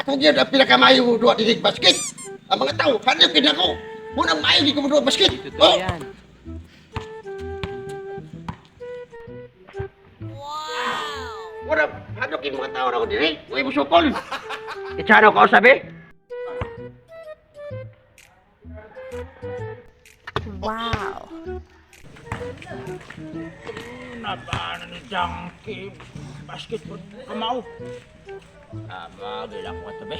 Ako gyud ang pinakamaayo mo duwa dinhi basket. Ang mga tao, hadlok gid ako. Munang maayo gid ko mo duwa basket. Totoo Oh, yan. wala hadlok gid mga tao na ako dinhi. Uy, musukol. Itsano ko sabi? Wow. Nabana ni Junkie. Basketball kamao. Tama, gila ko katabi.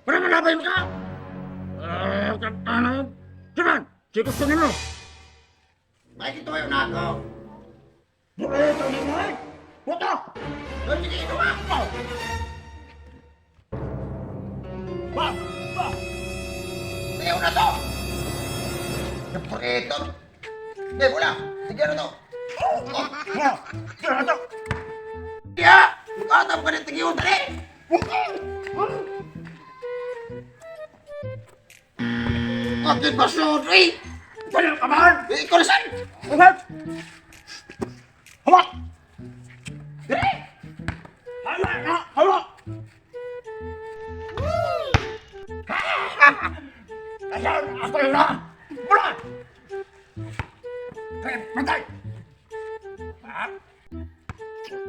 Wala malabay mo ka. Eh, ano? Diba? Sige, gusto nimo. Bakit ito na ako? Ito ni mo eh. Buto! Oh, sige, ito ka. Ba! Ba! Sayaw na to. Kaporito. Hindi, wala. Sige, ano to? Oh, Ba! Tira to! Kaya, magkatam ka ng tigiyon, dali! Bakit ba sorry? Wala ka man! Eh, ikaw na saan? Ugat! Hawa! Dali! Hawa na! Hawa! Ayan! Ako na! Mula! Kaya, patay! Ha?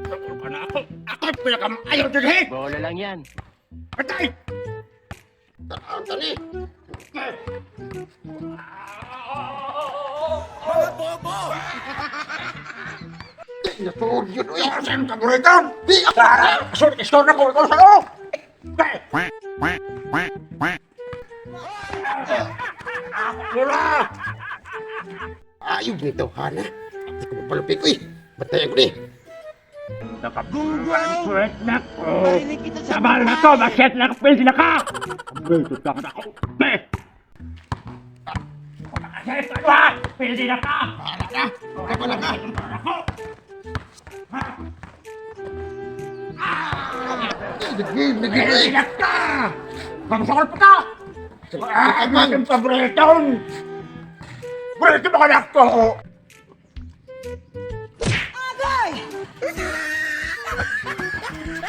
Ako ka na ako! Ako ang pinakamaayaw din eh! Bola lang yan. Patay! Tanaw, tani. Eh, Natuod yun, uy. Saan ka paborito? Di, ako na! Sure, score na ko! Ikaw sa'yo! Okay! Quack, quack, quack, quack. Mula! Ayog nito, Hana. Hindi ko mapalupik, uy. Bantayan ko ni. Nakabubuan na ko! Sabal na to! Masyet na ka! Pwede na ka! Pwede na ka! Be! Masyet na ka! Pwede na ka! Bahala na. Kapala ka. Ako! Eh, Nagigil, nagigil, Pwede eh. na ka! Mamasakol pa ka! Ah, Amang. aking paboritong! Paborito mo ka na ako! Agay!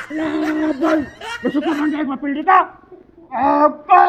Laban! Gusto ko man dahil mapili ka! Apa!